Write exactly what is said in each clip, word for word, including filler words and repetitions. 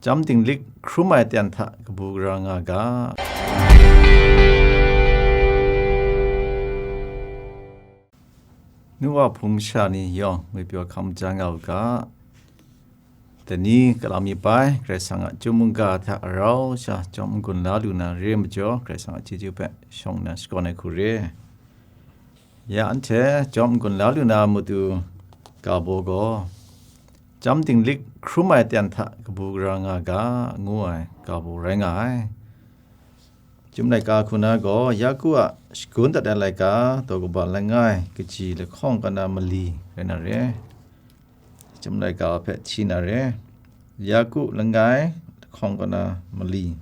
Chyam dinglik hkrum ai ten hta kabu gara nga ga. Nu wa hpung sha ni yawng ngwi pyaw hkam ja nga u ga. Dai ni galaw mi bai, Karai Kasang a chyum mungga hta rau sha chyawm n-gun la lu na re ai majaw, Karai Kasang a chyeju hpe shawng nna shakawn ai hku re. Ya anhte chyawm n-gun la lu na matu ga baw gaw, Chyam dinglik hkrum ai ten hta kabu gara nga ga, ngu ai ga baw rai nga ai. Chyum laika hku na gaw, Yaku a shagun dat ai laika, daw kaba langai kaji lahkawng kaw na mali rai na re. Chyum laika hpe hti na re. Yaku langai lahkawng kaw na mali.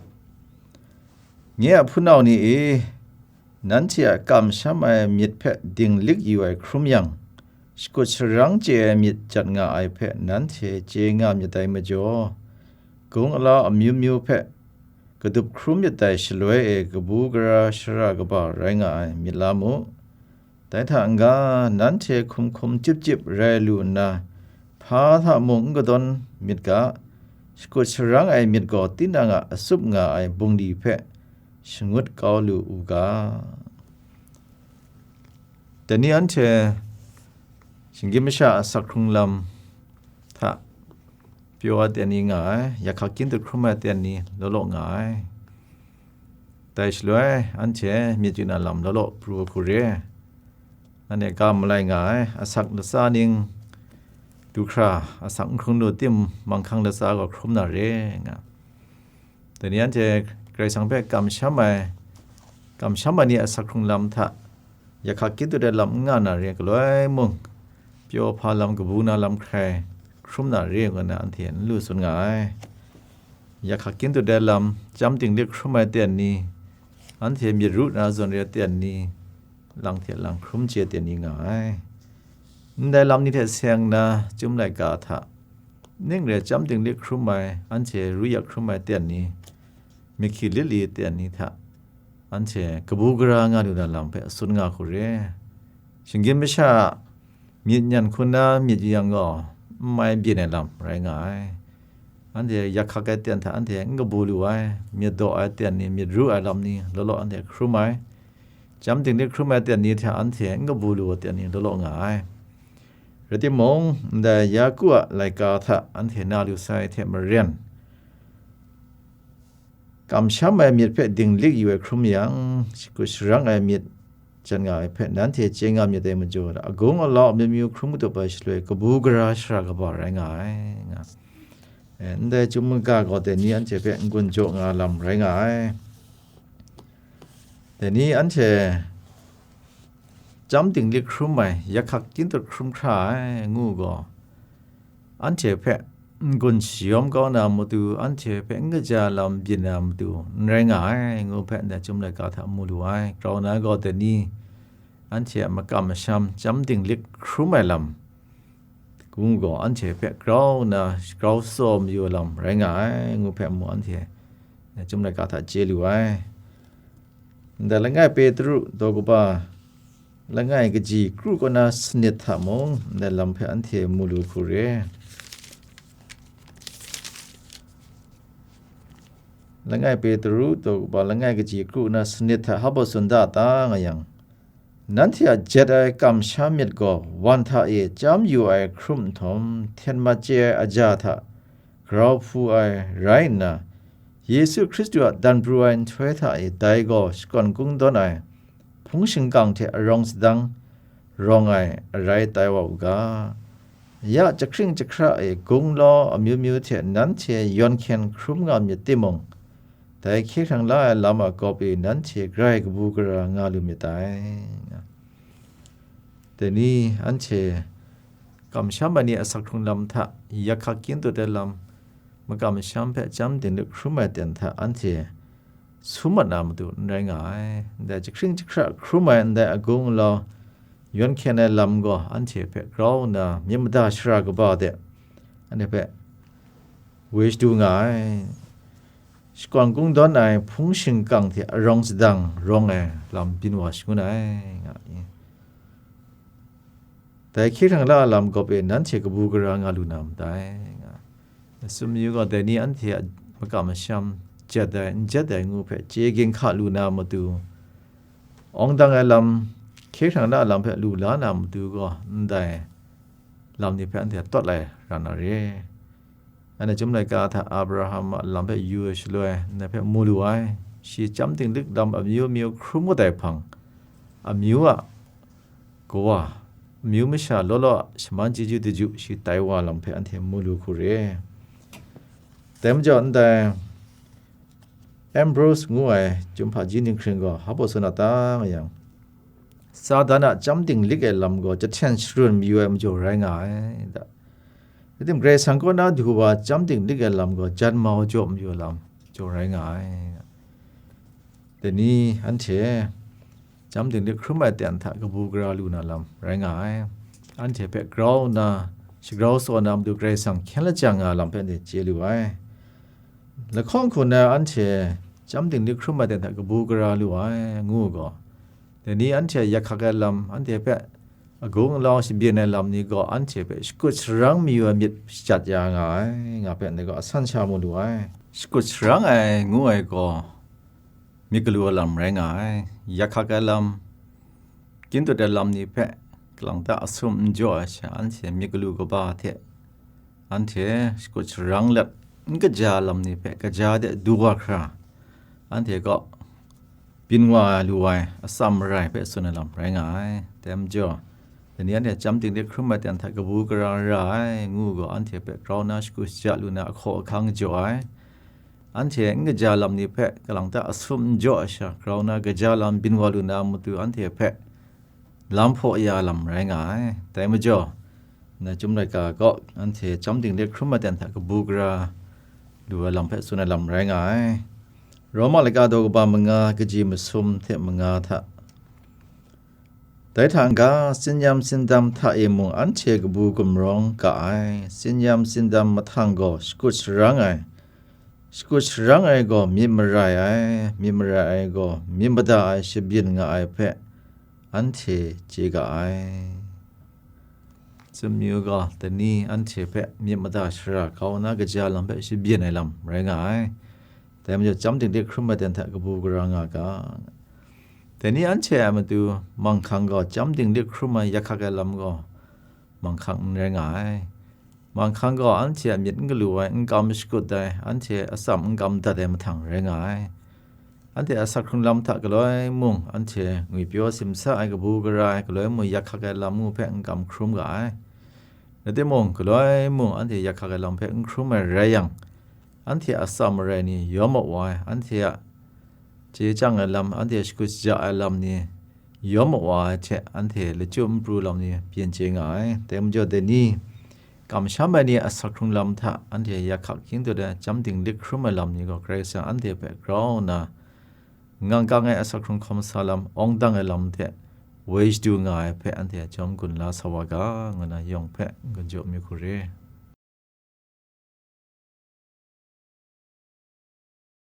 Nye a hpunau ni e, nanhte a kamsham ai myit hpe dinglik yu ai hkrum yang, shakut sharang chye ai myit jat nga ai hpe nanhte chye nga myit dai majaw, gung alau amyu myu hpe kadup hkrum myit dai shaloi e kabu gara shara kaba rai nga ai myit la mu. Dai hta n-ga, nanhte hkum hkum chyip chyip rai lu nna, hpa hta mung n kadawn myit ga, shakut sharang ai myit gaw tinang a atsup nga ai bungli hpe shangut kau lu u ga. Dai ni anhte shinggyim masha a asak hkrung lam hta pyaw ai ten ni nga ai, yakhak kyintut hkrum ai ten ni law law nga ai. Dai shaloi, anhte myit yu na lam law law pru ai hku re. Anhte ga malai nga ai, asak latsa ning du hkra, asak n hkrung lu tim, manghkang latsa gaw hkrum na re nga. Dai ni anhte Karai Kasang hpe kamsham ai, kamsham ai ni a asak hkrung lam hta, yakhak kyintut ai lam n nga na re, galoi mung, pyaw hpa lam, kabu na lam hkrai hkrum na re, ngu na anhte n lu tsun nga ai. Yakhak kyintut ai lam, chyam dinglik hkrum ai ten ni, anhte myit ru na zawn re ai ten ni, lang hte lang hkrum chye ten ni nga ai. Ndai lam ni hte seng na chyum laika hta, ning re chyam dinglik hkrum ai, anhte ru yak hkrum ai ten ni, myit hkyi lit li ten ni hta, anhte kabu gara nga lu na lam hpe tsun nga hku re. Shinggyim masha a myit nyan hku na myit yu yang gaw, n mai byin ai lam rai nga ai. Anhte yakhak ai ten hta anhte n kabu lu ai, myit daw ai ten ni, myit ru ai lam ni law law anhte hkrum ai. Chyam dinglik hkrum ai ten ni hta anhte n kabu lu ai ten ni law law nga ai. Rai timung, ndai Yaku a laika hta anhte na lu sai hte maren, kamsham ai myit hpe dinglik yu ai hkrum yang, shakut sharang ai myit jan nga ai hpe nanhte chye nga myit dai majaw, agung alau amyu myu hkrum katup ai shaloi, kabu gara shara kaba rai nga ai, nga. E, ndai chyum mungga gaw dai ni anhte hpe n-gun jaw nga lam rai nga ai. Dai ni anhte chyam dinglik hkrum ai, yakhak kyintut hkrum hkra ai, ngu gaw, anhte hpe n-gun shayawm kau na matu, anhte hpe n kaja lam byin na matu, n rai nga ai, ngu hpe ndai chyum laika hta mu lu ai. Grau na gaw dai ni, anhte a makam masham chyam dinglik hkrum ai lam, ngu gaw, anhte hpe grau nna grau tsaw mayu ai lam rai nga ai, ngu hpe mu anhte chyum laika hta chye lu ai. Ndai langai Petru daw kaba langai kaji kru kaw na sanit hta mung, ndai lam hpe anhte mu lu hku re. Langai Petru daw kaba langai kaji kru kaw na sanit hta hpa baw tsun da ta nga yang, nanhte a jet ai kamsham myit gaw wan hta e chyam yu ai hkrum nhtawm, hten mat chye ai aja hta grau hpu ai rai nna, Yesu Hkristu a dan pru ai nhtoi hta e dai gaw shakawn kungdawn ai hpung shingkang hte arawng sadang rawng ai arai tai wa u ga. Ya jahkring jahkra e gunglau amyu myu hte nanhte yawn hkyen hkrum nga myit timung, dai hkye hkrang la ai lam a gawp e nanhte grai kabu gara nga lu myit dai. Dai ni anhte kamsham ai ni a asak hkrung lam hta, yakhak kyintut ai lam, makam masham hpe chyam dinglik hkrum ai ten hta anhte sum mat na matu n rai nga ai. Ndai jahkring jahkra hkrum ai ndai agung alau yawn hkyen ai lam gaw anhte hpe grau nna myit mada shara kaba de anhte hpe woi shadu nga ai. Shakawn kungdawn ai hpung shingkang hte arawng sadang rawng ai lam byin wa shangun ai, nga i. Dai hkye hkrang la ai lam gawp e nanhte kabu gara nga lu na madai, nga. Masum yu gaw dai ni anhte a makam masham jat ai, n jat ai ngu hpe chye ginhka lu na matu, awng dang ai lam, hkye hkrang na lam hpe lu la na matu gaw, ndai lam ni hpe anhte tawt lai ra na re. Anhte Chyum laika hta Abraham a lam hpe yu ai shaloi, ndai hpe mu lu ai. Shi chyam dinglik lam amyu myu hkrum kau ai hpang, amyu a kawa, amyu masha law law a shaman chyeju daju shi tai wa lam hpe anhte mu lu hku re. Dai majaw ndai Ambrose ngu ai Chyum hpaji ninghkring gaw hpa baw tsun a ta nga yang, Satan a chyam dinglik ai lam gaw jahten sharun mayu ai majaw rai nga ai, da. Rai tim, Karai Kasang kaw na du wa chyam dinglik ai lam gaw jan mau jaw mayu ai lam jaw rai nga ai. Dai ni anhte chyam dinglik hkrum ai ten hta kabu gara lu na lam rai nga ai. Anhte hpe grau nna, shagrau tsaw na matu Karai Kasang hkyen lajang nga lam hpe anhte chye lu ai. Lahkawng hku na anhte chyam dinglik hkrum ai ten hta kabu gara lu ai, ngu gaw, dai ni anhte a yak hkak ai lam, anhte hpe agung alau shabyin ai lam ni gaw anhte hpe shakut sharang mayu ai myit shajat ya nga ai, nga hpe ndai gaw asan sha mu lu ai. Shakut sharang ai ngu ai gaw, myit galu ai lam rai nga ai. Yak hkak ai lam, kyin dut ai lam ni hpe kalang ta asum n jaw ai sha, anhte myit galu kaba hte anhte shakut sharang let, n kaja lam ni hpe kaja de du wa hkra, anhte kaw byin wa lu ai atsam marai hpe tsun ai lam rai nga ai. Dai majaw, dai ni anhte chyam dinglik hkrum ai ten hta kabu gara ra ai, ngu gaw, anhte hpe grau na shagu shaja lu na ahkaw ahkang jaw ai. Anhte n kaja lam ni hpe kalang ta asum n jaw ai sha, grau na kaja lam byin wa lu na matu anhte hpe lam hpaw ya lam rai nga ai. Dai majaw, na Chyum laika kaw anhte chyam dinglik hkrum ai ten hta kabu gara lu ai lam hpe tsun ai lam rai nga ai. Roma laika daw kaba manga, kaji masum hte manga hta. Dai hta n-ga, tsin-yam tsindam hta e mung anhte kabu gumrawng ga ai. Tsin-yam tsindam mahtang gaw shakut sharang ai. Shakut sharang ai gaw myit marai ai, myit marai ai gaw myit mada ai shabyin nga ai hpe anhte chye ga ai. Tsun mayu gaw, dai ni anhte hpe myit mada shara grau na kaja lam hpe shabyin ai lam rai nga ai. Dai majaw, chyam dinglik hkrum ai ten hta kabu gara nga ga. Dai ni anhte a matu, manghkang gaw chyam dinglik hkrum ai yak hkak ai lam gaw manghkang n rai nga ai. Manghkang gaw anhte a myit n galu ai, n kam shakut ai, anhte atsam n kam dat ai mahtang rai nga ai. Anhte asak hkrung lam hta galoi mung, anhte ngwipyaw simsa ai, kabu gara ai, galoi mung yak hkak ai lam ngu hpe n kam hkrum ga ai. Rai timung, galoi mung anhte yak hkak ai lam hpe n hkrum ai rai yang, anhte a atsam marai ni yawm aw wa ai, anhte a chye chyang ai lam, anhte shakut shaja ai lam ni yawm aw wa ai hte, anhte lachyum n pru lam ni byin chye nga ai. Dai majaw, dai ni, kamsham ai ni a asak hkrung lam hta anhte yak hkak hkying dut ai, chyam dinglik hkrum ai lam ni gaw, Karai Kasang anhte hpe grau nna ngang kang ai asak hkrung hkawm sa lam, awng dang ai lam hte woi shadu nga ai hpe anhte a jawm gun la sa wa ga, ngu na yawng hpe n-gun jaw mi hku re.